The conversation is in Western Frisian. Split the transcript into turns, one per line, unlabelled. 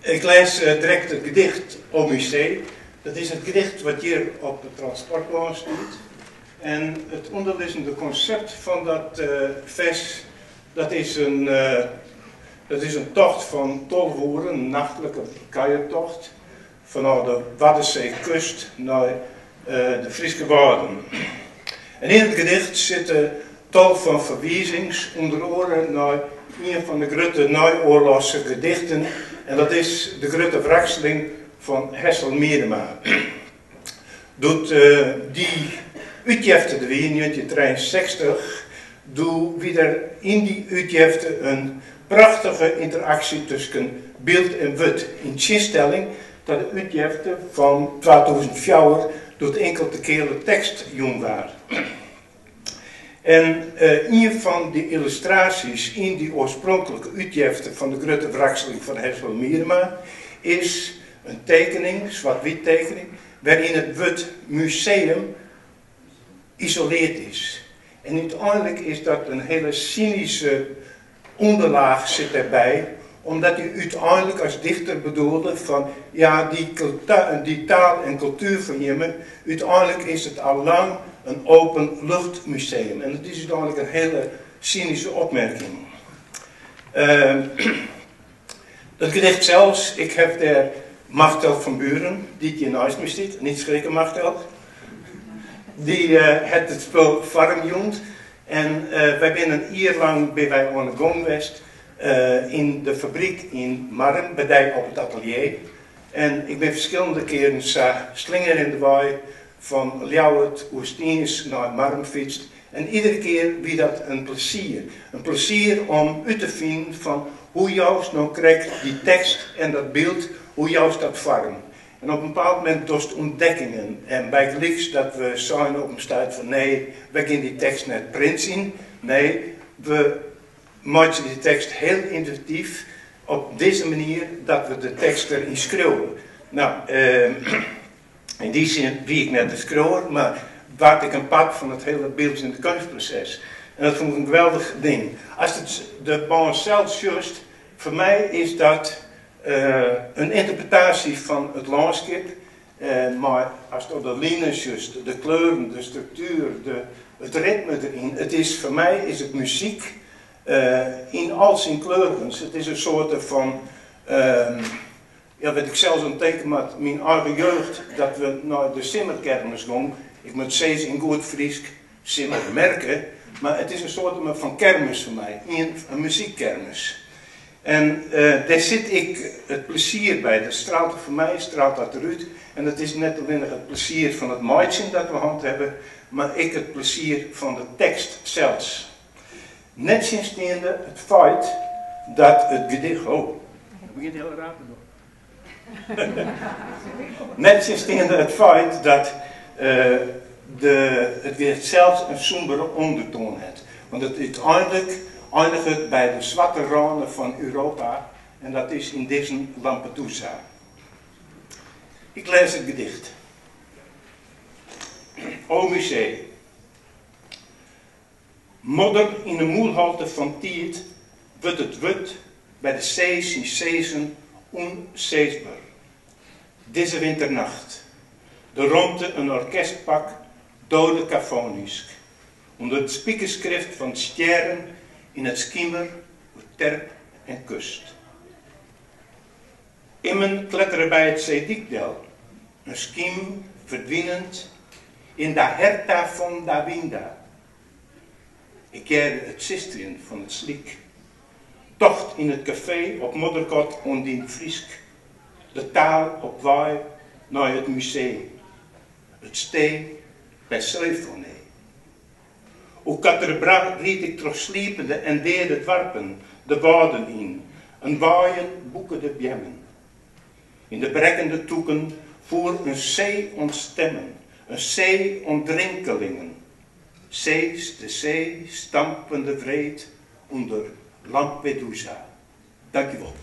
Ik lês direkt it gedicht O Musee. Dat is it gedicht wat hjir op de transportbân stiet. En it ûnderlizzende konsept fan dat fers, dat is in, dat is in tocht fan 12 oeren, in nachtlike kuiertocht, fanôf de Waddenseekust nei de Fryske Wâlden. En yn it gedicht sitte tal fan ferwizings, ûnder oare nei ien fan de grutte nei-oarlochske gedichten en dat is De Grutte Wrakseling fan Hessel Miedema. Doe't dy útjefte der wie yn 1963, doe wie der yn dy útjefte in prachtige ynteraksje tusken byld en wurd, yn tsjinstelling ta de útjefte fan 2004, doe't inkeld de keale tekst jûn waard. En ien fan dy yllustraasjes yn dy oarspronklike útjefte fan De Grutte Wrakseling fan Hessel Miedema is in tekening, swart-wyt tekening, wêryn it wurd museum isoleard is. En úteinlik is dat in hiele synyske ûnderlaach sit dêrby, omdat hy úteinlik as dichter bedoelde fan ja, dy taal en kultuer fan jimme, úteinlik is it al lang in openluchtmuseum. En dat is úteinlik in hiele synyske opmerking. Dat gedicht sels, ik haw dêr Machteld van Buren, dy't hjir neist my stiet, niet schrikken Machteld, dy hat it spul foarm jûn. En wy binne in jier lang binne wy oan de gong west yn de fabryk yn Marrum, by dy op it atelier. En ik bin ferskillende kearen sa slingerjendewei fan Ljouwert oer Stiens nei Marrum fytst. En iedere kear wie dat in plezier. In plezier om út te finen fan hoe joust no krekt dy tekst en dat byld, hoe joust dat foarm. En op in bepaald momint dochst ûntdekkingen. En bygelyks dat we seine op in stuit fan nee, wy gean dy tekst net printsjen. Nee, we meitsje dy tekst hiel yntuïtyf op dizze manier dat we de tekst deryn skriuwe. No, yn dy sin wie ik net de skriuwer, mar waard ik in part fan it hiele byldzjende keunstproses. En dat fûn ik in geweldich ding. Ast it de bân sels sjochst, foar my is dat in ynterpretaasje fan it lânskip, mei ast op de linen sjochst, de kleuren, de struktuer, de, it ritme deryn. It is, foar my is it muzyk yn al syn kleurens. It is in soarte fan, ja, wêr't ik sels oan tinke moat, myn eigen jeugd, dat we nei de simmerkermis gongen. Ik moat sizze yn goed Frysk, simmermerke, mar it is in soarte fan kermis foar my, in muzykkermis. En dêr sit ek it plezier by, dat straalt der foar my straalt dat derút. En dat is net allinnich it plezier fan it meitsjen dat we hân hawwe, mar ek it plezier fan de tekst sels. Nettsjinsteande it feit dat it gedicht. Oh, dat begjint hiel raar te dwaan. Nettsjinsteande it feit dat de, it gedicht sels in sombere ûndertoan hat. Want it úteinlik einiget by de swarte râne fan Europa en dat is yn dizzen Lampedusa. Ik lês it gedicht. O Musee. Modder yn 'e mûlholte fan tiid wurdt it wurd by de see syn sizzen ûnsisber. Dizze winternacht. De romte in orkestpak dodekafoanysk. Under it spikerskrift fan stjerren yn it skimer oer terp en kust. Immen klettere by it seedyk del, in skym ferdwinend yn da herta fan da winda. Ik hearde it sisterjen fan it slyk. Tocht yn it kafee op Moddergat oan dyn Frysk, de taal op wei nei it musee, it stee Persephone. Oer Quatre-Bras ried ik troch sliepende en deade doarpen de wâlden yn, in waaien boeke de beammen. Yn de brekkende tûken foer in see oan stimmen, in see oan drinkelingen. Sees de see stampende wreed ûnder Lampedusa. Dankjewol.